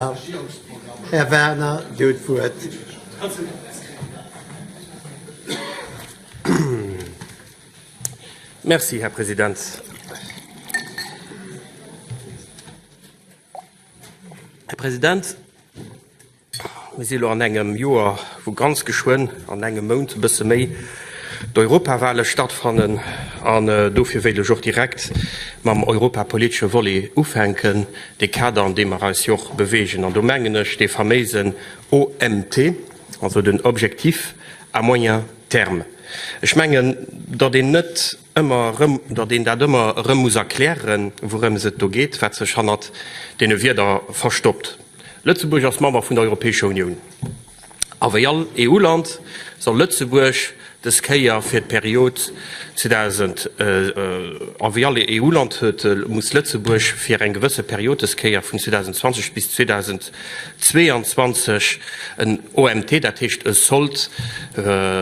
Här Werner, Dir hutt d'Wuert. Merci, Här President. Här President, Mir si elo an engem Joer, wou ganz geschwënn, an engem Mount, e bësse méi, d'Europawale stattfannen. An dofir wéilt ech och direkt mam europapolitesche Volet ufänken, dee Kader, an deem mer eis jo och beweegen. An do mengen ech dee faméisen OMT, also den Objectif à moyen terme. Ech mengen, datt een net ëmmer erëm, datt een dat ëmmer erëm muss erklären, wourëms et do geet, wat sech hannert deene Wierder verstoppt. Lëtzebuerg ass Member vun der Europäescher Unioun. A wéi all EU-Land soll Lëtzebuerg dës Kéier fir d'Period 2000, a wéi all EU-Land huet, muss Lëtzebuerg fir eng gewësse Period, dës Kéier vun 2020 bis 2022, en OMT, dat heescht e Solde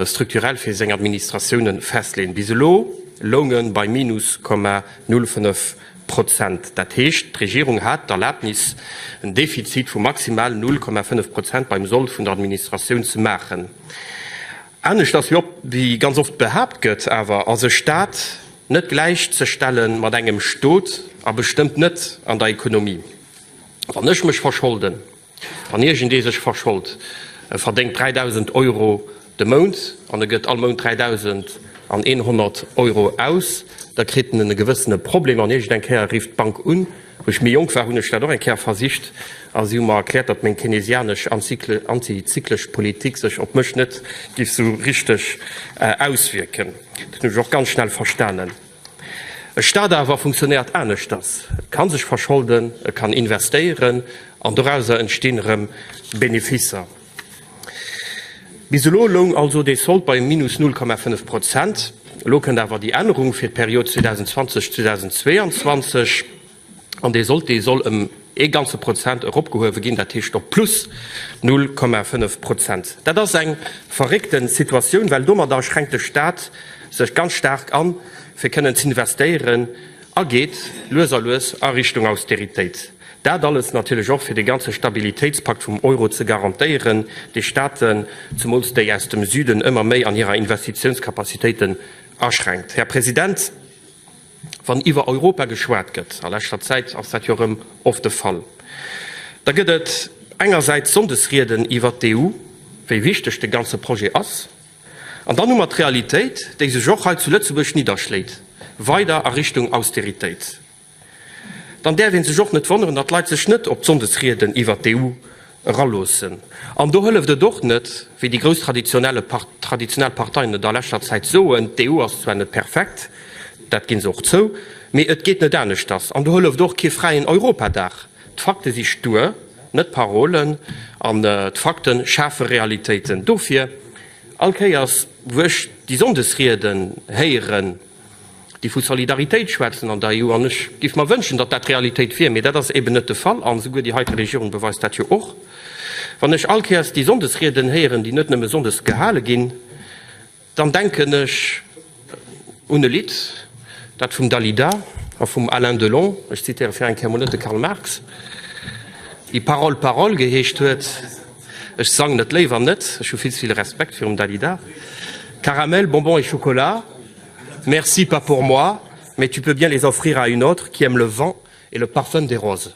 structurel fir seng Administratiounen, festleeën. Bis elo loung e bei minus 0,05 Prozent. Dat heescht, d'Regierung hat d'Erlaabnis, en Defizit vu maximal 0,5 Prozent beim Sold vun der Administratioun ze maachen. Aneschters wéi op wéi ganz oft behaapt gëtt awer, ass e Staat net gläichzestelle mat engem Stot a bestëmmt net an der Ekonomie. Wann ech mech verscholden, Wann iergendee sech verschold, e verdéngt 3.000 Euro de Mount an e gëtt all Mount 3.100 Euro aus, da kritt en e gewëssene Problem an iergendeng Kéier rifft d'Bank un. Wou ech méi jonk war, hunn ech dat och eng Kéier versicht a si hu mer erkläert, datt meng keynesianesch antizyklesch Politik sech op mech net géif sou richteg auswierken. Dat hunn ech och ganz schnell verstanen. E Staat awer funktionéiert aneschters, e ka sech verscholden, e kann investéieren an dorauser entstinn erëm Beneficer. Bis elo loung also dee Sold bei minus 0,5 Prozent. Elo kënnt awer déi Ännerung fir d'Period 2020, 2022. An dee sollt, dee soll ëm ee ganze Prozent eropgehuewe ginn, dat heescht op plus 0,5 Prozent. Dat ass eng verréckte Situatioun, well domadder schränkt de Staat sech ganz staark an, fir kënnen z'investéieren a geet lues a lues a Richtung Austeritéit. Dat alles natierlech och, fir de ganze Stabilitéitspakt vum Euro ze garantéieren, dee Staaten, zemools déi aus dem Süden, ëmmer méi an hirer Investitiounscapacitéiten aschränkt. Här President, Wann iwwer Europa geschwat gëtt, a leschter Zäit ass dat jo erëm oft de Fall, da gëtt et engersäits Sonndesrieden iwwer d'EU, wéi wichteg de ganze Projet ass, an dann hu mer d'Realitéit, déi sech och hei zu Lëtzebuerg nidderschléit, weider a Richtung Austeritéit. Dann däerf ee sech och net wonneren, datt d'Leit sech net op d'Sonndesrieden iwwer d'EU eraloossen. An do hëlleft et och net, wéi déi grouss traditionelle traditionell Parteien et a leschter Zäit soen, d'EU ass zwar net perfekt, dat gi se och zou, mee et geet net aneschters. An do hëlleft och kee fräien Europadag. D'Fakte si stur, net d'Parolen. An d'Fakte schafe Realitéiten. Dofir, all Kéiers wou ech déi Sonndesrieden héieren, déi vu Solidaritéit schwätzen an der EU, an ech géif mer wënschen, datt dat d'Realitéit wier, mee dat ass eben net de Fall, an esouguer déi heite Regierung beweist dat jo och. Wann ech all Kéiers déi Sonndesrieden héieren, déi net nëmme sonndes gehale ginn, dann denken ech un e Lidd, dat vum Dalida a vum Alain Delon, ech zitéiere fir eng Kéier emol net de Karl Marx, déi Paroles, paroles geheescht huet. Ech sangen et léiwer net, ech hu vill ze vill Respekt virum Dalida. Caramel, bonbons et chocolat. Merci pas pour moi, mais tu peux bien les offrir à une autre qui aime le vent et le parfum des roses.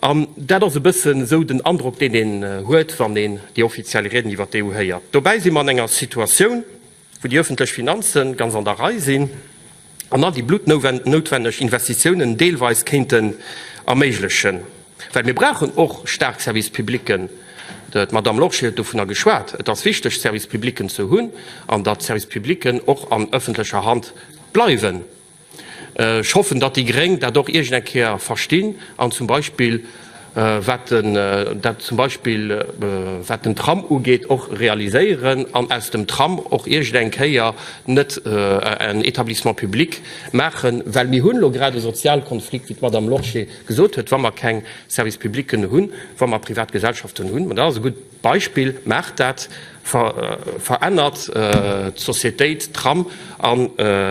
An dat ass e bëssen esou den Androck, deen een huet, wann een déi offiziell Rieden iwwer d'EU héiert. Dobäi si mer an enger Situatioun, wou déi öffentlech Finanze ganz an der Rei sinn an all déi bluttnoutwenneg Investitiounen deelweis kéinten erméiglechen. Well mir brauchen och staark Services publicken. D'Madamm Lorsché huet dovunner geschwat. Et ass wichteg, Services publicken ze hunn an datt d'Services publicken och an öffentlecher Hand bleiwen. Ech hoffen, datt déi Gréng dat och iergend eng Kéier verstinn an zum Beispill, wat den, dat zum Beispill, wat den Tram ugeet, och realiséieren an aus dem Tram och iergend eng Kéier net en Établissement public maachen, well mir hunn elo grad e Sozialkonflikt, wéi d'Madamm Lorsché gesot huet, wa mer keng Services publics hunn, wa mer privat Gesellschaften hunn, mä dat ass e gutt Beispill, maacht dat, verännert d'Sociétéit Tram a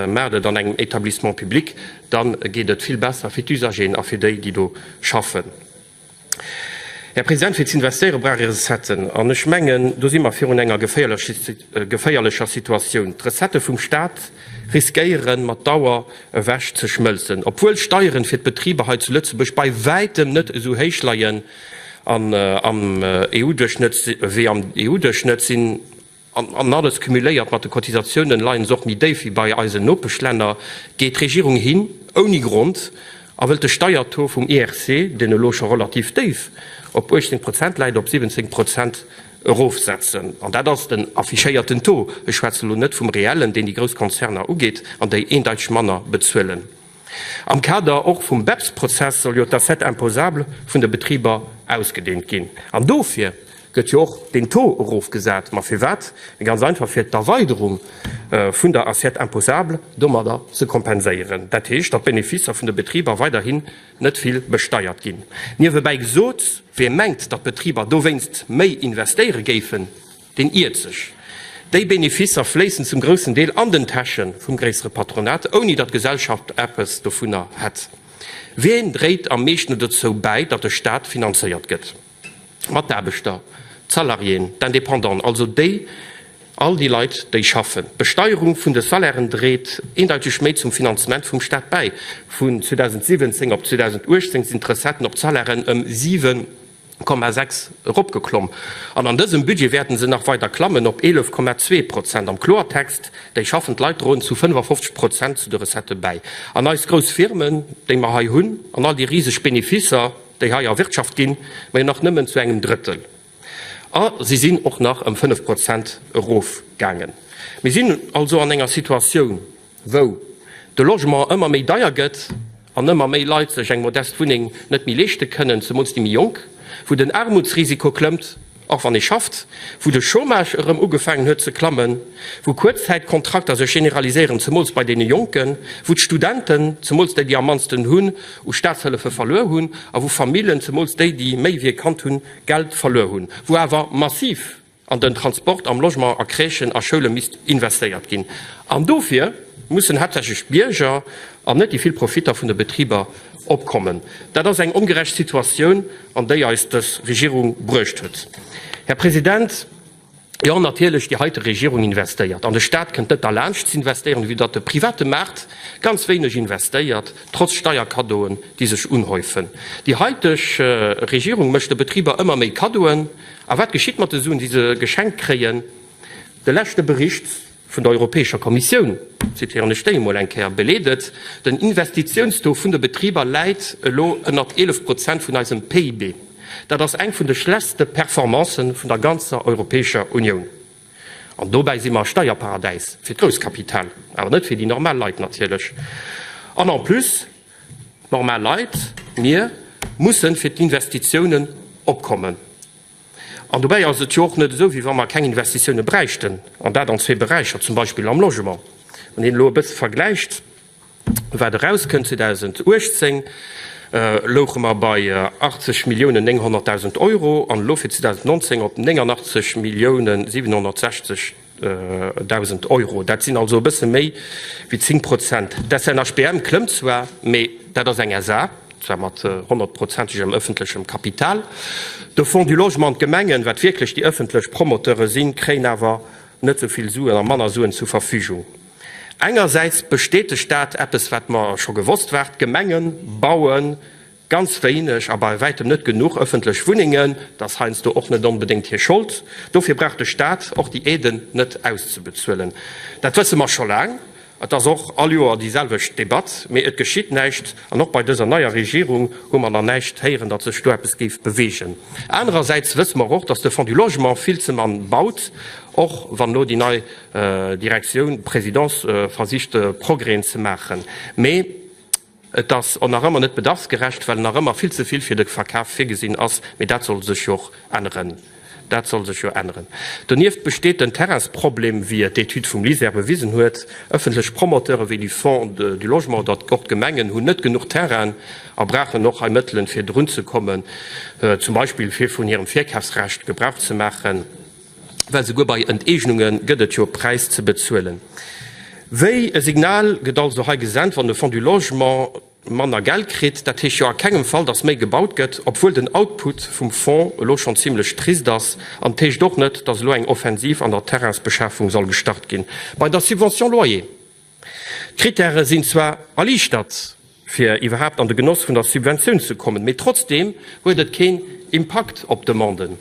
maacht et an engem Établissement public, da geet et vill besser fir d'Usageren a fir déi, déi do schaffen. Här President, fir z'investéiere brauch ee Recetten. An ech mengen, do si mer virun enger geféierlecher Situatioun. D'Recettë vum Stat riskéieren mat Dauer ewech ze schmëlzen, obwuel d'Steieren fir d'Betriber hei zu Lëtzebuerg bei wäitem net esou héich leien an am EU-Duerchschnëtt wéi am EU-Duerchschnëtt sinn. An alles cumuléiert mat de Cotisatiounen leien se och méi déif wéi bei eisen Nopeschlänner. Geet d'Regierung hin, ouni Grond, a wëllt de Steiertaux vum IRC, deen elo scho relativ déif op 18 Prozent läit, op 17 Prozent erofsetzen. An dat ass den affichéierten Taux, ech schwätzen elo net vum reellen, deen déi grouss Konzerner ugeet an déi eendeiteg manner bezuelen. Am Kader och vum BEPS-Prozess soll jo d'Assiette imposable vun de Betriber ausgedehnt ginn. An dofir gëtt jo och deen Taux erofgesat. Ma firwat? Ganz einfach, fir d'Erweiderung vun der Assiette imposable domadder ze kompenséieren. Dat heescht, datt d'Beneficer vun de Betriber weiderhin net vill besteiert ginn. Niewebäi gesot, Wie mengt, datt d'Betriber dowéinst méi investéiere géifen, Deen iert sech. Déi Beneficer fléissen zum groussen Deel an den Täsche vum gréissere Patronat, ouni datt d'Gesellschaft eppes dovunner hätt. Wien dréit am meeschten dozou bäi, datt de Staat finanzéiert gëtt? Ma d'Aarbechter, d'Salariéen, d'Independanten, also déi, all déi Leit, déi schaffen. D'Besteierung vun de Salairen dréit eendeiteg méi zum Finanzement vum Staat bäi. Vun 2017 op 2018 sinn d'Recetten op d'Salairen ëm 7. 6 eropgeklomm an an dësem Budget wäerten se nach weider klammen op 11,2 Prozent. Am Kloertext, déi schaffend Leit droen zu 55 Prozent zu de Recettë bäi. An eis grouss Firmen, déi mer hei hunn, an all déi riseg Beneficer, déi hei erwirtschaft ginn, ma jo nach nëmmen zu engem Drëttel. A si sinn och nach ëm 5 Prozent erofgaangen. Mir sinn also an enger Situatioun, wou de Logement ëmmer méi deier gëtt an ëmmer méi Leit sech eng modest Wunneng net méi leeschte kënnen, zemools déi méi Jonk, wou den Aarmutsrisiko klëmmt, och wann ee schafft, wou de Chômage erëm ugefaangen huet ze klammen, wou Kuerzzäitkontrakter sech generaliséieren, zemools bei deene Jonken, wou d'Studenten, zemools déi, déi am mannsten hunn, u Staatshëllefe verluer hunn a wou Famillen, zemools déi, déi méi wéi e Kand hunn, Geld verluer hunn, wou awer massiv an den Transport, am Logement, a Crèchen a Schoule misst investéiert ginn. An dofir mussen haaptsächlech d'Bierger an net déi vill Profitter vun de Betriber opkommen. Dat ass eng ongerecht Situatioun, an déi eis dës Regierung bruecht huet. Här President, jo natierlech, déi heite Regierung investéiert an de Stat kënnt net derlaanscht z'investéieren, vue datt de private Maart ganz wéineg investéiert, trotz Steierkaddoen, déi sech unhäufen. Déi haiteg Regierung mécht de Betriber ëmmer méi Kaddoen. A wat geschitt mat de Suen, déi se geschenkt kréien? De leschte Bericht vun der Europäescher Kommissioun, zitieren ech déi emol eng Kéier, beleet et, Den Investitiounstaux vun de Betriber läit elo ënnert 11 Prozent vun eisem PIB. Dat ass eng vun de schlechtste Performancen vun der ganzer Europäescher Unioun. An dobäi si mer e Steierparadäis fir d'Grousskapital, awer net fir déi normal Leit natierlech. An en plus, Normal Leit, mir, mussen fir d'Investitiounen opkommen. An dobäi ass et jo och net esou, wéi wa mer keng Investitioune bräichten, an dat an zwee Beräicher, zum Beispill am Logement. Wann een elo e bësse vergläicht, wat erauskënnt, 2018 louche mer bei 80 Milliounen 900.000 Euro an elo fir 2019 op 89 Milliounen 760. 1.000 Euro. Dat sinn also e bësse méi wéi 10 Prozent. D'SNHBM klëmmt zwar, mee dat ass eng SA, zwar mat honnertprozentegem ëffentlechem Kapital. De Fonds du Logement an d'Gemengen, wat wierklech déi ëffentlech Promoteure sinn, kréien awer net esou vill Suen a manner Suen zur Verfügung. Engersäits bestätegt dat eppes, wat mer scho gewosst war, D'Gemenge bauen Ganz wéineg a bei wäitem net genuch ëffentlech Wunnengen, dat ass heiansdo och net onbedéngt hir Schold. Dofir brauch de Staat och déi Aiden net auszebezuelen. Dat wësse mer scho laang. Et ass och all Joer déi selwecht Debatt, mee et geschitt näischt. An och bei dëser neier Regierung hu mer nach näischt héieren, datt sech do eppes géif beweegen. Anerersäits wësse mer och, datt de Fonds du Logement vill ze mann baut, och wann elo déi nei Direktioun, Présidence versicht Progrèsen ze maachen. Mee Et ass och nach ëmmer net bedarfsgerecht, well nach ëmmer vill ze vill fir de Verkaf virgesinn ass. Mee dat soll sech jo och änneren. Dat soll sech jo änneren. Donieft besteet den Terrainsproblem, wéi et d'Etüd vum LISER bewisen huet. Ëffentlech Promoteure wéi de Fonds du Logement oder och d'Gemengen hunn net genuch Terrainen a brauchen och hei Mëttelen, fir drunzekommen, zum Beispill fir vun hirem Virkafsrecht Gebrauch ze maachen. Well souguer bei Enteegnunge gëtt et jo e Präis ze bezuelen. Wéi e Signal gëtt also hei gesent, wann de Fonds du Logement. Manner Geld kritt. Dat heescht jo a kengem Fall, datt méi gebaut gëtt, obwuel den Output vum Fonds elo schonn zimlech trist ass. An et heescht och net, datt elo eng Offensiv an der Terrainsbeschafung soll gestart ginn. Bei der Subvention loyer, D'Krittäre sinn zwar erliichtert, fir iwwerhaapt an de Genoss vun der Subventioun ze kommen, mee trotzdeem huet et keen Impakt op d'Demande.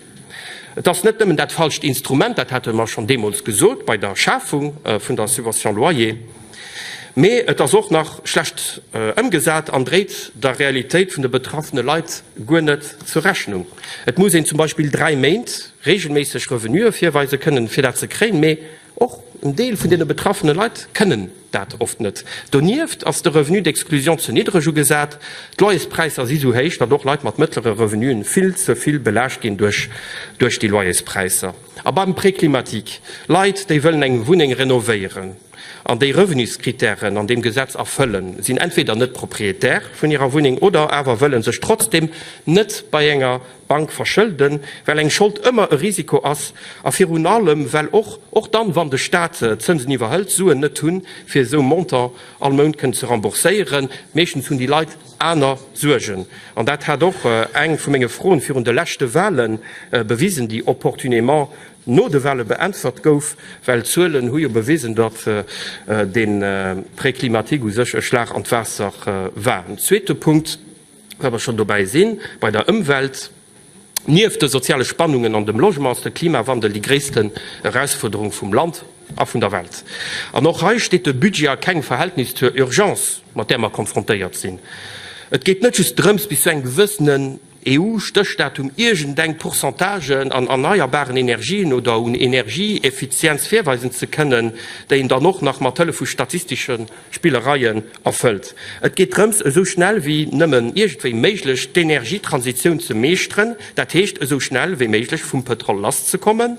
Et ass net nëmmen dat falscht Instrument, dat hate mer schonn deemools gesot bei der Schafung vun der Subvention loyer, mee et ass och nach schlecht ëmgesat an dréit der Realitéit vun de betraffene Leit guer net zur Rechnung. Et muss een zum Beispill 3 Méint reegelméisseg Revenue virweise kënnen, fir dat ze kréien, mee och en Deel vun deene betraffene Leit kënnen dat oft net. Donieft ass de Revenu d'exclusion ze niddreg ugesat. D'Loyerspräisser si sou héich, datt och Leit mat mëttlere Revenuen vill ze vill belaascht ginn duerch duerch déi Loyerspräisser. A beim Prêt climatique, Leit, déi wëllen eng Wunneng renovéieren an déi Revenuskrittären an deem Gesetz erfëllen, sinn entweder net Propriétaire vun hirer Wunneng oder awer wëlle sech trotzdeem net bei enger Bank verschëlden, well eng Schold ëmmer e Risiko ass a virun allem well och, och dann, wann de Staat d'Zënsen iwwerhëlt, Suen net hunn, fir esou Montant all Mount kënnen ze rembourséieren. Meeschtens hunn déi Leit aner Suergen. An dat hat och eng vu menge Froen virun de leschte Wahle bewisen, déi opportunément no de Wahle beäntwert gouf, well d'Zuelen hu jo bewisen, datt dee Prêt climatique u sech e Schlag an d'Waasser war. En zweete Punkt, Wa mer schonn dobäi sinn, bei der Ëmwelt, Nieft de soziale Spannungen an dem Logement ass de Klimawandel déi gréissten Erausfuerderung vum Land a vun der Welt. An och hei steet de Budget a kengem Verhältnis zur Urgence, mat där mer konfrontéiert sinn. Et geet net just drëms, bis zu engem gewëssenen EU-Stéchdatum iergendeng Pourcentagen an erneierbaren Energien oder un Energieeffizienz virweisen ze kënnen, déi een dann och nach mat Hëllef vu statistesche Spillereien erfëllt. Et geet drëms, esou schnell wéi nëmmen iergendwéi méiglech d'Energietransitioun ze meeschteren, dat heescht esou schnell wéi méiglech vum Pëtrol lasszekommen.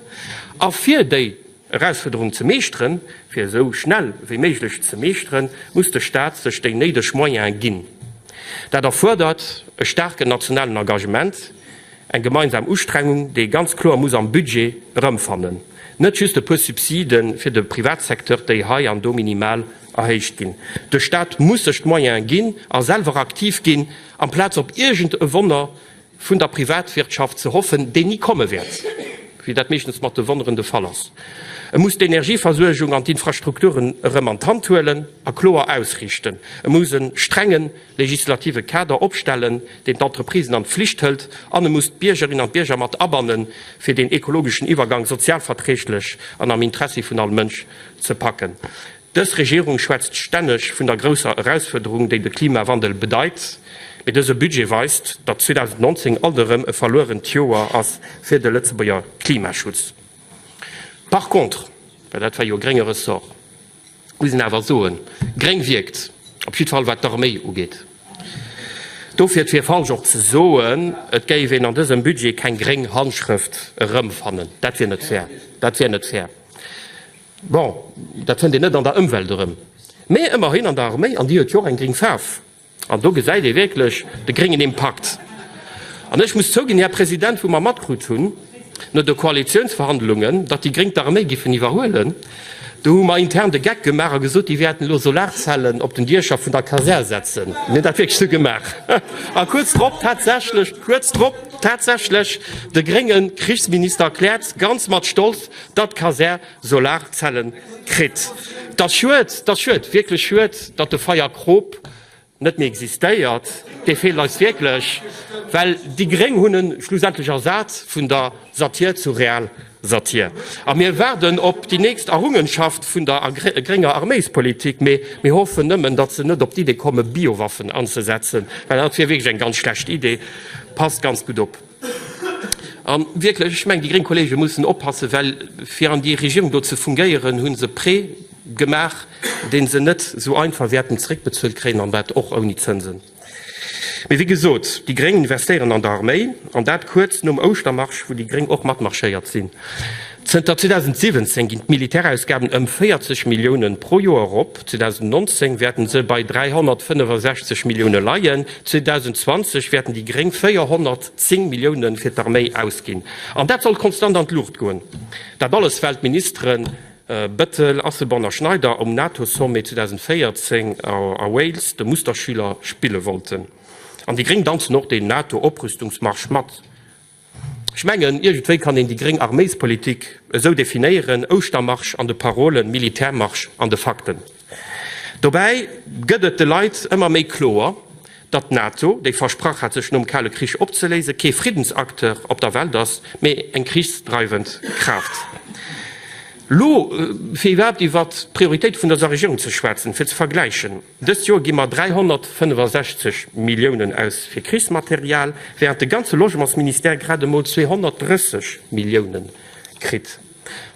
A fir déi Erausfuerderung ze meeschteren, fir esou schnell wéi méiglech ze meeschteren, muss de Staat sech déi néideg Moyene ginn. Dat erfuerdert e staarken nationalen Engagement, Eng gemeinsam Ustrengung, déi ee ganz kloer muss am Budget erëmfannen. Net just e puer Subside fir de Privatsecteur, déi hei an do minimal erhéicht ginn. De Staat muss sech d'Moyene ginn a selwer aktiv ginn, amplaz op iergend e Wonner vun der Privatwirtschaft ze hoffen, deen ni komme wäert, wéi dat meeschtens mat de Wonneren de Fall ass. E muss d'Energieversuergung an d'Infrastrukturen erëm an d'Hand huelen a kloer ausriichten. E muss e strengen legislative Kader opstellen, deen d'Entreprisen an d'Flicht hëlt, an e muss d'Biergerinnen an d'Bierger mat abannen, fir deen ekologeschen Iwwergang sozialverträglech an am Interessi vun all Mënsch ze packen. Dës Regierung schwätzt stänneg vun der grousser Erausfuerderung, déi de Klimawandel bedeit, mee dëse Budget weist, datt 2019 alt erëm e verluerent Joer ass fir de Lëtzebuerger Klimaschutz. Par contre, well dat war jo e grénge Ressort, Muss een awer soen, gréng wierkt, op jidd Fall wat d'Arméi ugeet. Dofir, et wier falsch och ze soen, et géif een an dësem Budget keng gréng Handschrëft erëmfannen. Dat wier net fair. Dat wier net fair. Bon, dat fënnt een net an der Ëmwelt erëm, mee ëmmerhin an der Arméi, an déi huet jo och eng gréng Faarf. An do gesäit ee wierklech de gréngen Impakt. An ech muss zouginn, Här President, wou mer matkrut hunn no de Koalitionsverhandlungen, datt déi Gréng d'Arméi giffen iwwerhuelen, do hu mer intern de Geck gemaach a gesot, déi wäerten elo Solarzellen op den Diecher vun der Kasär setzen. Mir hunn dat wierklech esou gemaach. A kuerz drop tatsächlech, kuerz drop tatsächlech, de grénge Krichsminister erkläert ganz mat Stolz, datt d'Kasär Solarzellen kritt. Et ass schued, et ass schued, wierklech schued, datt de Feierkrop net méi existéiert. Dee feelt eis wierklech, well déi Gréng hunn e schlussendlech ersat vun der Satir zur Realsatir. A mir waarden op déi nächst Errungenschaft vun der grénger Arméispolitik, mee mir hoffen nëmmen, datt se net op d'Idee komme Biowaffen anzesetzen, well dat wier wierklech eng ganz schlecht Idee. Passt ganz gutt op. A wierklech, ech mengen, déi gréng Kollege mussen oppassen, well fir an déi Regierung do ze fungéieren, hu se Prêt gemaach, dee se net esou einfach wäerten zeréckbezuelt kréien, an dat och ouni Zënsen. Mee wéi gesot, déi gréng investéieren an der Arméi, an dat kuerz nom Ouschtermarsch, wou déi gréng och matmarschéiert sinn. Zënter 2017 ginn d'Militärausgaben ëm 40 Millioune pro Joer erop. 2019 wäerten se bei 365 Millioune leien. 2020 wäerten déi Gréng 410 Millioune fir d'Arméi ausginn. An dat soll konstant an d'Luucht goen. Dat alles well d'Ministeren. Bettel, Asselborn a Schneider um NATO-Sommet 2014 a Wales de Musterschüler spille wollten. An déi Gréng danzen och deen NATO-Oprüstungsmarsch mat. Ech mengen, iergendwéi kann een déi gréng Arméispolitik esou definéieren, Ouschtermarsch an de Parolen, Militärmarsch an de Fakten. Dobäi gëtt et de Leit ëmmer méi kloer, datt d'NATO, déi versprach hat sech nom Kale Krich opzeléisen, kee Friddensacteur op der Welt ass, mee eng krichsdreiwend Kraaft. Lo fir iwwerhaapt iwwert d'Prioritéite vun dëser Regierung ze schwätzen, fir ze vergläichen, Dëst Joer gi mer 365 Milliounen aus fir Krichsmaterial, während de ganze Logementsministère grad emol 230 Milliounen kritt.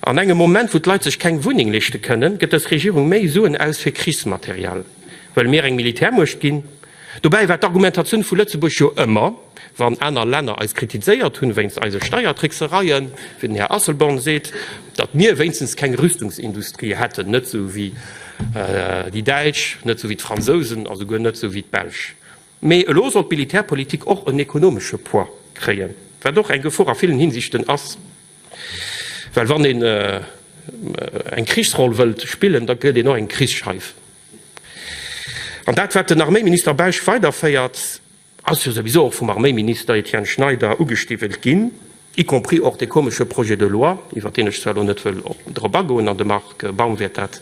An engem Moment, wou d'Leit sech keng Wunneng leeschte kënnen, gëtt dës Regierung méi Suen aus fir Krichsmaterial. Wëlle mir eng Militärmuecht ginn? Dobäi war d'Argumentatioun vu Lëtzebuerg jo ëmmer, wann aner Länner eis kritizéiert hunn wéinst eise Steiertricksereien, wéi den Här Asselborn seet, datt mir wéinstens keng Rüstungsindustrie hätten, net esou wéi déi Däitsch, net esou wéi d'Fransousen a souguer net esou wéi d'Belsch. Mee elo soll d'Militärpolitik och en ekonomesche Poids kréien, wat och eng Gefor a villen Hinsichten ass, well wann een eng Krichsroll wëllt spillen, da gëtt een och eng Krichsscheif. An dat, wat den Arméiminister Bausch weiderféiert, ass jo souwisou och vum Arméiminister Etienne Schneider ugestiwwelt ginn, y compris och dee komesche Projet de loi, iwwert deen ech zwar elo net wëll drop agoen, an de Marc Baum wäert dat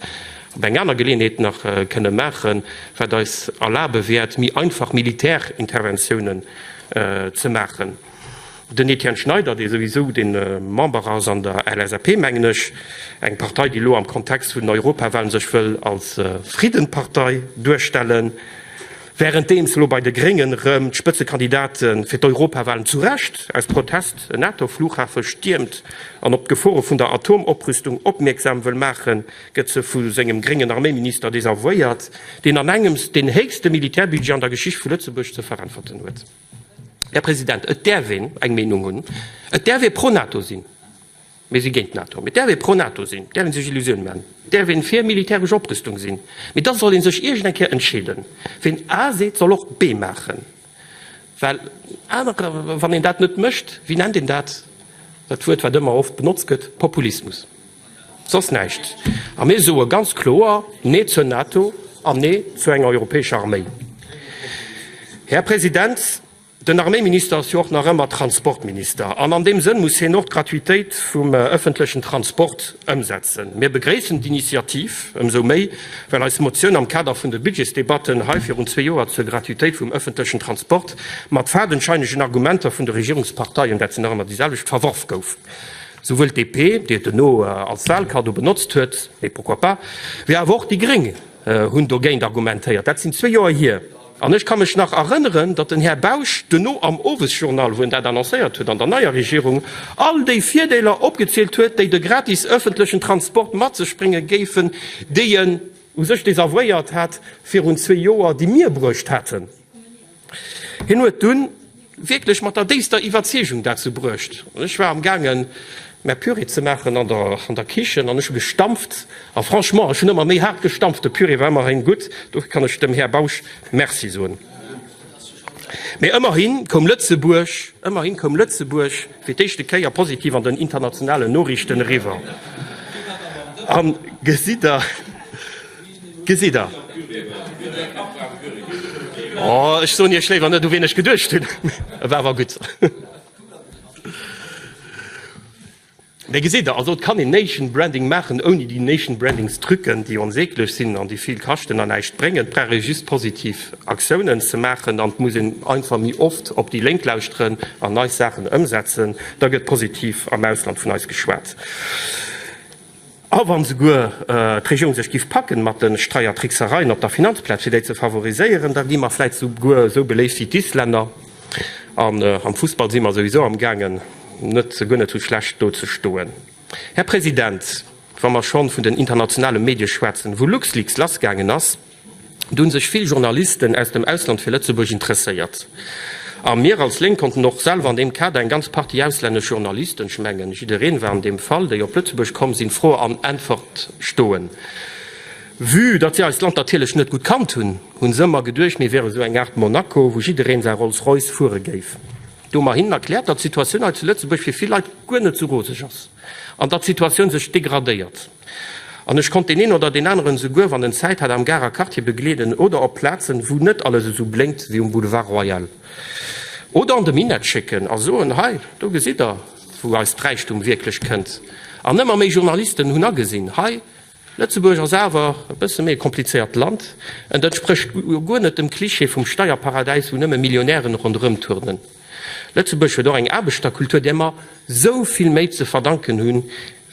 op eng aner Geleeënheet nach kënne maachen, wat eis erlabe wäert, méi einfach Militärinterventiounen ze maachen. Den Etienne Schneider, dee souwisou de Member ass an der LSAP, mengen ech, eng Partei, déi elo am Kontext vun den Europawahlen sech wëll als Friddenpartei duerstellen, währenddeems elo bei de Gréngen erëm d'Spëtzekandidate fir d'Europawahlen zu Recht aus Protest en NATO-Flughafe stiermt an op d'Gefore vun der Atomoprüstung opmierksam wëll maachen, gëtt se vu sengem gréngen Arméiminister desavouéiert, deen an engems deen héchste Militärbudget an der Geschicht vu Lëtzebuerg ze veräntwerten huet. Här President, et däerf een eng Meenung hunn, et däerf ee pro NATO sinn, mir si géint d'NATO, mee et däerf ee pro NATO sinn, et däerf ee sech Illusioune maachen, et däerf een fir militäresch Oprüstung sinn, mee da soll ee sech iergend eng Kéier entscheeden. Ween A seet, soll och B maachen, well anerer, wann een dat net mécht, wéi nennt een dat, dat Wuert, wat ëmmer oft benotzt gëtt, Populismus. Soss näischt. A mir soe ganz kloer Nee zur NATO an Nee zu enger europäescher Arméi. Här President, den Arméiminister ass jo och nach ëmmer Transportminister an an deem Sënn muss hien och d'Gratuitéit vum ëffentlechen Transport ëmsetzen. Mir begréissen d'Initiativ ëmsou méi, well eis Motioun am Kader vun de Budgetsdebatten hei virun zwee Joer zur Gratuitéit vum ëffentlechen Transport mat fadenscheinegen Argumenter vun de Regierungsparteien, dat sinn nach ëmmer déi selwecht, verworf gouf. Souwuel d'DP, déi et dono als Wahlkaddo benotzt huet, mais pourquoi pas, wéi awer och déi Gréng hunn dogéint argumentéiert. Dat sinn zwéi Joer hier. An ech ka mech nach erënneren, datt den Här Bausch duerno am Owesjournal, wou en dat annoncéiert huet an der neier Regierung, all déi Virdeeler opgezielt huet, déi de gratis ëffentlechen Transport mat sech brénge géifen, déi en u sech desavouéiert hat virun zwéi Joer, déi mir bruecht haten. Hien huet dunn wierklech mat der déifster Iwwerzeegung dat sou bruecht. Ech war am gaangen mäi Püree ze maachen an der an der Kichen an ech hu gestampft a franchement, ech hunn ëmmer méi haart gestampft, de Püree war ëmmerhin gutt, dofir kann ech dem Här Bausch Merci soen. Mee ëmmerhi koum Lëtzebuerg, ëmmerhi koum Lëtzebuerg fir d'éischte Kéier positiv an den internationalen Noriichten eriwwer. A gesitt Der, Gesitt Der? Oh, ech soen Iech léiwer net, u wien ech geduecht hunn. E war awer gutt. Mee gesitt Der, also et kann een Nation Branding maachen, ouni déi Nation Brandingstrucken, déi onsäglech sinn an déi vill kaschten an näischt bréngen. Et brauch ee just positiv Aktiounen ze maachen an et muss een einfach méi oft op déi Lénk lauschteren an eis Saachen ëmsetzen. Da gëtt positiv am Ausland vun eis geschwat. A wann souguer d'Regierung sech giff packen mat de Steiertricksereien op der Finanzplaz, fir déi ze favoriséieren, da gi mer vläit souguer esou beléift wéi d'Islänner. An am Fussball si mer souwisou am gaangen net guer net sou schlecht do ze stoen. Här President, wa mer schonn vun den internationale Medie schwätzen, wou LuxLeaks lassgaangen ass, Do hunn sech vill Journalisten aus dem Ausland fir Lëtzebuerg interesséiert. A mir als Lénk konnten och selwer an deem Kader eng ganz Partie auslännesch Journalisten, ech mengen jiddereen war an deem Fall, déi op Lëtzebuerg komm sinn, Fro an Äntwert stoen. Vue datt si eist Land natierlech net gutt kannt hunn, hunn se ëmmer geduecht, mir wiere sou eng Aart Monaco, wou jiddereen säi Rolls Royce fuere géif. Do hu mer hinnen erkläert, datt d'Situatioun hei zu Lëtzebuerg fir vill Leit guer net sou roseg ass an datt d'Situatioun sech degradéiert. An ech konnt deen een oder deen aneren esouguer, wann en Zäit hat, am Garer Quartier begleeden oder op Plazen, wou net alles esou blénkt wéi um Boulevard Royal. Oder an de Minett schécken a soen, Hei, do gesitt Der, wou eist Räichtum wierklech kënnt. An ëmmer méi Journalisten hunn agesinn, Hei, Lëtzebuerg ass awer e bësse méi e komplizéiert Land. Et entsprécht jo guer net dem Klischee vum Steierparadäis, wou nëmme Millionären ronderëm turnen. Lëtzebuerg huet och eng Aarbechterkultur, där mer esou vill méi ze verdanken hunn,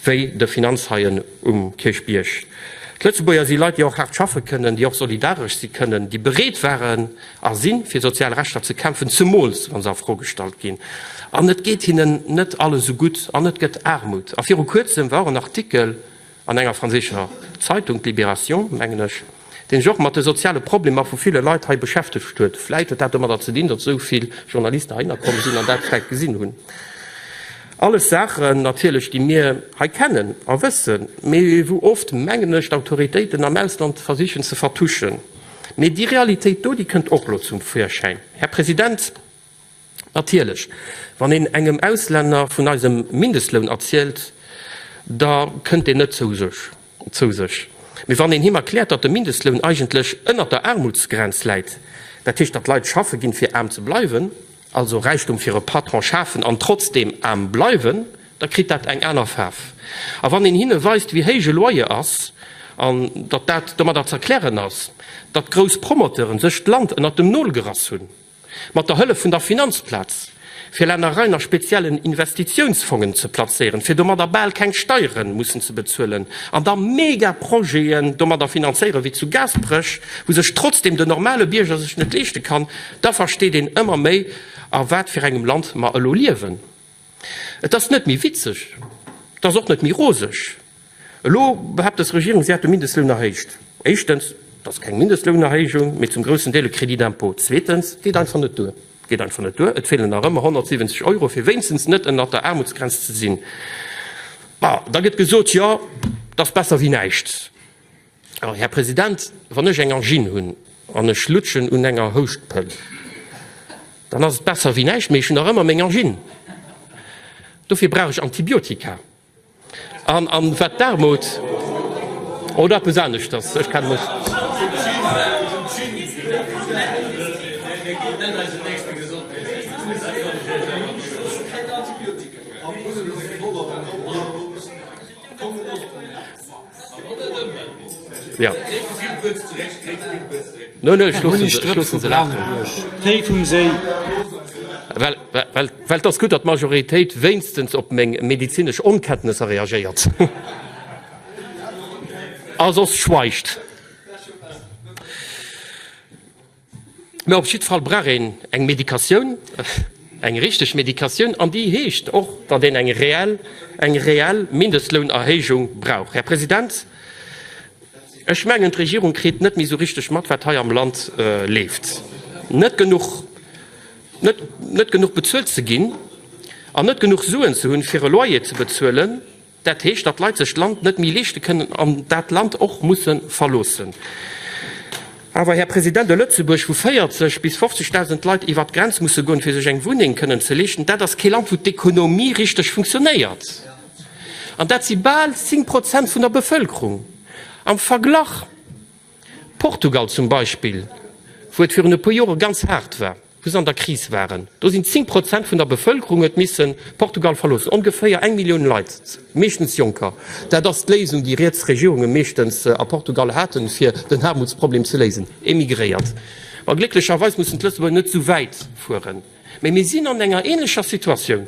wéi de Finanzhaien um Kierchbierg. D'Lëtzebuerger si Leit, déi och haart schaffe kënnen, déi och solidaresch si kënnen, déi bereet waren a sinn, fir sozial Rechter ze kämpfen, zemools wa se a Fro gestallt ginn. An et geet hinnen net alles esou gutt an et gëtt Aarmut. A viru Kuerzem war och en Artikel an enger franséischer Zeitung, d'Libération, mengen ech, deen sech och mat de soziale Problemer vu ville Leit hei beschäftegt huet. Vläit huet dat domadder ze dinn, datt esou vill Journaliste heihinner komm sinn an dat vläit gesinn hunn. Alles Saachen natierlech, déi mir hei kennen a wëssen, mee wou oft, mengen ech, d'Autoritéiten am Ausland versichen ze vertuschen. Mee déi Realitéit do, déi kënnt och elo zum Virschäin. Här President, Natierlech, wann een engem Auslänner vun eisem Mindestloun erzielt, da kënnt deen net zou sech. Zou sech. Mee wann een him erkläert, datt de Mindestloun eigentlech ënnert der Aarmutsgrenz läit, dat heescht, datt Leit schaffe ginn, fir aarm ze bleiwen, also Räichtum fir e Patron schafen an trotzdeem aarm bleiwen, da kritt dat eng aner Faarf. A wann een hinne weist, wéi héich e Loyer ass an datt dat domadder z'erklären ass, datt grouss Promoteuren sech d'Land ënnert dem Nol gerass hunn, Mat der Hëllef vun der Finanzplaz, fir Lännereien a speziellen Investitiounsfongen ze plazéieren, fir domadder bal keng Steiere mussen ze bezuelen an da Megaprojeten domadder finanzéieren, wéi zu Gaasperech, wou sech trotzdem den normale Bierger sech net leeschte kann, da versteet een ëmmer méi, a wat fir engem Land mer elo liewen. Et ass net méi witzeg, et ass och net méi roseg. Elo behaapt dës Regierung, si hätt de Mindestloun erhéicht. Éischtens, et ass keng Mindestlounerhéijung, mee zum groussen Deel e Crédit d'impôt. Zweetens, et geet einfach net duer. Et geet einfach net duer. Et feelen nach ëmmer 170 Euro, fir wéinstens net ënnert der Aarmutsgrenz ze sinn. Bah, da gëtt gesot, jo, et ass besser wéi näischt. Här President, wann ech eng Angine hunn an ech lutschen un enger Houschtpëll, dann ass et besser wéi näischt, mee ech hunn nach ëmmer meng Angine. Dofir brauch ech Antibiotika. An, an wat d'Aarmut oder eppes aneschters, ech kenne mech. Ja. No, no, ech loosse se, ech loosse se laachen. Téi vum Séi. Well, well, well et ass gutt, datt d'Majoritéit wéinstens op meng medezinesch Onkenntnesser reagéiert a soss schweigt. Mä op jiddwer Fall brauch een eng Medikatioun, eng richteg Medikatioun, an déi heescht och, datt een eng reell, eng reell Mindestlounerhéijung brauch. Här President, ech mengen, d'Regierung kritt net méi esou richteg mat, wat hei am Land leeft. Net genuch, net, net genuch bezuelt ze ginn an net genuch Suen ze hunn, fir e Loyer ze bezuelen, Dat heescht, datt d'Leit sech d'Land net méi leeschte kënnen an dat Land och musse verloossen. Awer, Här President, e Lëtzebuerg, wou 40 bis 50.000 Leit iwwert d'Grenz musse goen, fir sech eng Wunneng kënnen ze leeschten, dat ass kee Land, wou d'Ekonomie richteg funktionéiert. An dat si bal 10 Prozent vun der Bevëlkerung. Am Verglach, Portugal zum Beispill, wou et virun e puer Jore ganz haart war, wou se an der Kris waren, do sinn 10 Prozent vun der Bevëlkerung huet missen Portugal verloossen, ongeféier eng Millioun Leit, meeschtens Jonker. Dat ass d'Léisung, déi riets Regierunge meeschtens a Portugal haten, fir den Aarmutsproblem ze léisen, emigréiert. Ma glécklecherweis mussen d'Lëtzebuerger net esou wäit fueren, mä mir sinn an enger ähnlecher Situatioun.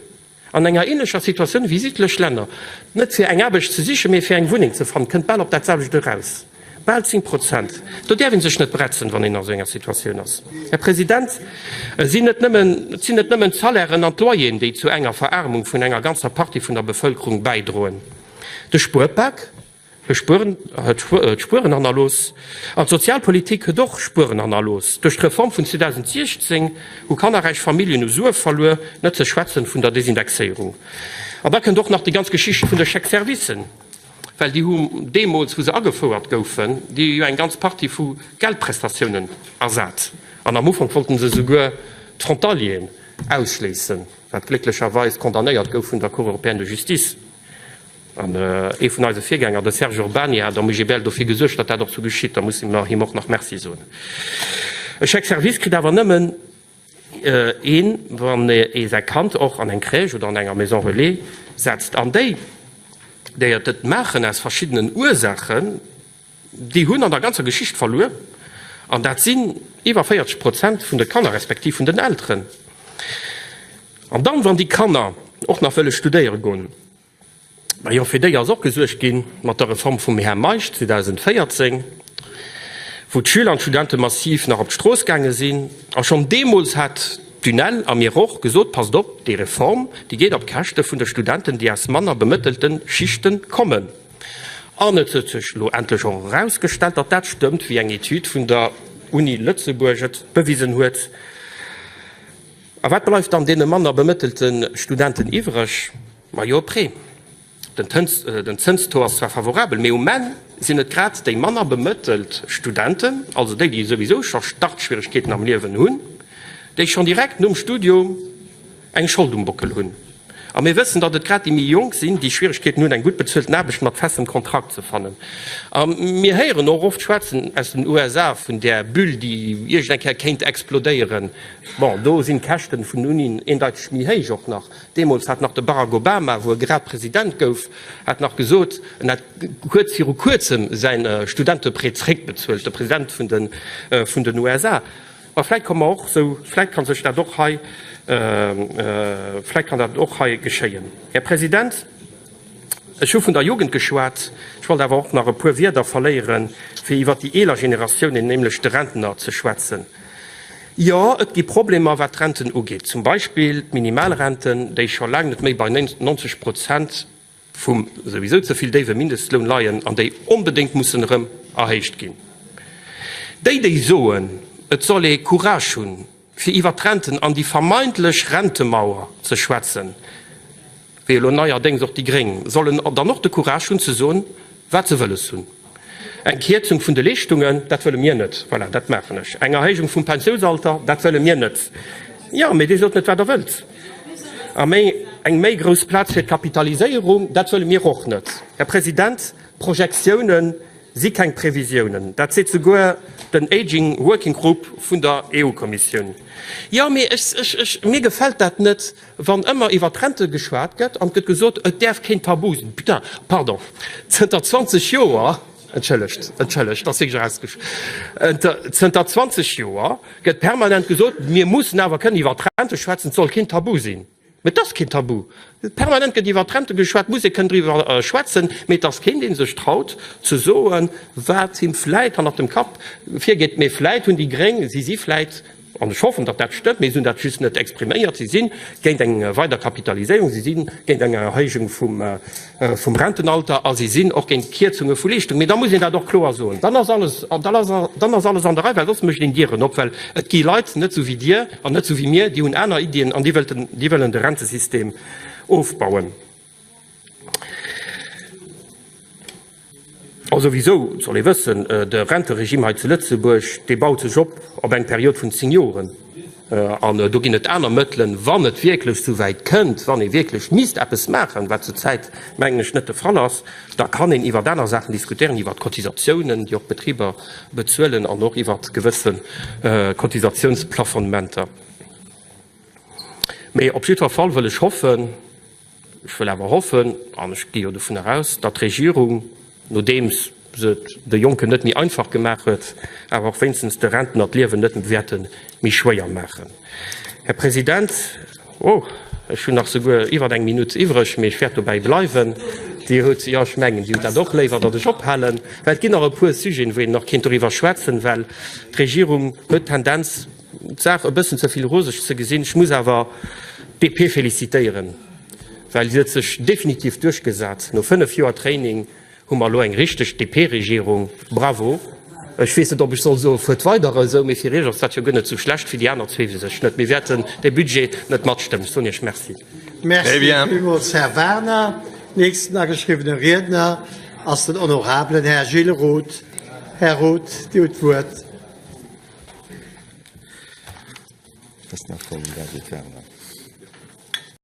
An enger ähnlecher Situatioun wéi südlech Länner, net fir eng Aarbecht ze sichen, mee fir eng Wunneng ze fannen, kënnt bal op dat selwecht eraus, bal 10 Prozent. Do däerf ee sech net bretzen, wann een a sou enger Situatioun ass. Här President, et sinn net nëmmen, et sinn net nëmmen d'Salairen an d'Loyeren, déi zu enger Veraarmung vun enger ganzer Partie vun der Bevëlkerung bäidroen. De Spuerpak, Huet Spueren, huet Spueren hannerlooss. An d'Sozialpolitik huet och Spueren hannerlooss. Duerch d'Reform vun 2016 hu kannerräich Familljen u Sue verluer, net ze schwätzen vun der Desindexéierung. An da kënnt och nach déi ganz Geschicht vun de Chèque-servicen, well déi hu deemools, wou se agefouert goufen, déi hu jo eng ganz Partie vu Geldprestatiounen ersat. An am Ufank wollten se souguer d'Frontalieren ausschléissen, wat glécklecherweis condamnéiert gouf vun der Cour européenne de justice. An ee vun eise Virgänger, de Serge Urbany, hat am OGBL dofir gesuergt, datt dat och sou geschitt. Da musse mer him och nach Merci soen. E Chèque service kritt awer nëmmen een, wann ee säi Kand och an eng Crèche oder an enger Maison relais setzt. An déi, déi et net maachen aus verschiddenen Ursaachen, déi hunn an der ganzer Geschicht verluer. An dat sinn iwwer 40 Prozent vun de Kanner respektiv vun den Elteren. An dann, wann déi Kanner och nach wëlle studéiere goen, Majo, fir déi ass och gesuergt ginn mat der Reform vum Här Meisch 2014, wou d'Schüler an d'Studente massiv nach op d'Strooss gaange sinn. A schonn deemools hat d'UNEL a mir och gesot, Passt op, déi Reform, déi geet op Käschte vun de Studenten, déi aus manner bemëttelte Schichte kommen. An et huet sech elo endlech och erausgestellt, datt dat stëmmt, wéi eng Etüd vun der Uni Lëtzebuerg et bewisen huet. A wat bleift dann deene manner bemëttelte Studenten iwwreg? Majo, e Prêt. Den Zënstaux ass zwar favorabel, mee um Enn sinn et grad déi manner bemëttelt Studenten, also déi, déi souwisou scho Startschwieregkeeten am Liewen hunn, déi schonn direkt nom Studium eng Schold um Bockel hunn. A mir wëssen, datt et grad déi méi Jonk sinn, déi Schwieregkeeten hunn, eng gutt bezuelten Aarbecht mat festem Kontrakt ze fannen. A mir héieren och oft schwätzen aus den USA vun där Bulle, déi iergend eng Kéier kéint explodéieren. Bon, do sinn d'Käschten vun den Unien eendeiteg méi héich och nach. Deemools hat nach de Barack Obama, wou e grad President gouf, hat nach gesot, en hätt kuerz viru kuerzem säin Studenteprêt zréckbezuelt, de President vun den, vun den USA. Ma vläit komme mer och esou, vläit ka sech dat och hei, vläit kann dat och hei geschéien. Här President, ech hu vun der Jugend geschwat. Ech wollt awer och nach e puer Wierder verléieren, fir iwwert déi eeler Generatiounen, nämlech de Rentner, ze schwätzen. Jo, et gi Problemer, wat d'Renten ugeet, zum Beispill d'Minimalrenten, déi scho laang net méi bei 90 Prozent vum souwisou ze vill déiwe Mindestloun leien an déi onbedéngt mussen erëm erhéicht ginn. Déi, déi soen, et soll ee Courage hunn, fir iwwer d'Renten an déi vermeintlech Rentemauer ze schwätzen, wéi elo neierdéngs och déi Gréng, sollen dann och de Courage hunn ze soen, wat se wëlles hunn. Eng Kierzung vun de Leeschtungen, dat wëlle mir net, voilà, dat maachen ech. Eng Erhéijung vum Pensiounsalter, dat wëlle mir net. Jo, mee Dir sot net, wat Der wëllt. A méi, eng méi grouss Plaz fir d'Kapitaliséierung, dat wëlle mir och net. Här President, Projektiounen si keng Previsiounen. Dat seet souguer den Aging Working Group vun der EU-Kommissioun. Jo, mee ech, ech, ech, mir gefält dat net, Wann ëmmer iwwer d'Rente geschwat gëtt an et gëtt gesot, et däerf keen Tabu sinn, putain, pardon, zënter 20 Joer, entschëllegt, entschëllegt, et ass wierklech erausgesch, zënter 20 Joer gëtt permanent gesot, mir mussen awer kënnen iwwer d'Rente schwätzen, et soll keen Tabu sinn. Mee et ass keen Tabu. Permanent gëtt iwwer d'Rente geschwat, muss ee kënnen driwwer schwätzen, mee et ass keen, dee sech traut ze soen, wat him vläit hannert dem Kapp virgeet. Mee vläit hunn déi Gréng, si si vläit, An ech hoffen, datt dat stëmmt, mee si hunn dat just net expriméiert, si si géint eng weider Kapitaliséierung, si si géint eng Erhéijung vum Rentenalter a si sinn och géint Kierzunge vu Leeschtungen. Mee da muss een dat och kloer soen, dann ass alles, dann ass alles an der Rei, well soss mécht een Dieren op, well et gi Leit, net esou wéi Dir an net esou wéi mir, déi hunn aner Iddien an déi wëllen de Rentesystem ofbauen. A souwisou soll ee wëssen, de Renteregime hei zu Lëtzebuerg, dee baut sech op op eng Period vun 10 Joren. An do ginn et aner Mëttelen, wann et wierklech esou wäit kënnt, wann ee wierklech misst eppes maachen, wat zur Zäit, mengen ech, net de Fall ass, da kann een iwwert aner Saachen diskutéieren, iwwert Cotisatiounen, déi och d'Betriber bezuelen, an och iwwert gewësse Cotisatiounsplafonnementer. Mee op jiddwer Fall wëll ech hoffen, Ech wëll awer hoffen, an ech gi jo dovun eraus, datt d'Regierung, nodeems se et de Jonken net méi einfach gemaach huet, awer och wéinstens de Rentner d'Liewen net wäerte méi schwéier maachen. Här President, oh, ech hunn nach souguer iwwer eng Minutt iwwreg, mee ech wäert dobäi bleiwen. Dir hutt, jo, ech mengen, Dir hutt dat och léiwer, datt ech ophalen, well et ginn nach e puer Sujeten, wou een nach kéint doriwwer schwätzen, well d'Regierung huet d'Tendenz, d'Saach e bëssen ze vill roseg ze gesinn. Ech muss awer d'DP félicitéieren, well si huet sech definitiv duerchgesat. No 5 Joer Training hu mer elo eng richteg DP-Regierung. Bravo! Ech weess net, ob ech soll soe fuert weider esou, mee fir Iech ass dat jo guer net esou schlecht, fir déi aner zwee weess ech net. Mir wäerten dee Budget net matstëmmen. Ech soen Iech Merci. Merci villmools, Här Werner. Nächsten ageschriwwene Riedner ass den honorabelen Här Gilles Roth. Här Roth, Dir hutt d'Wuert.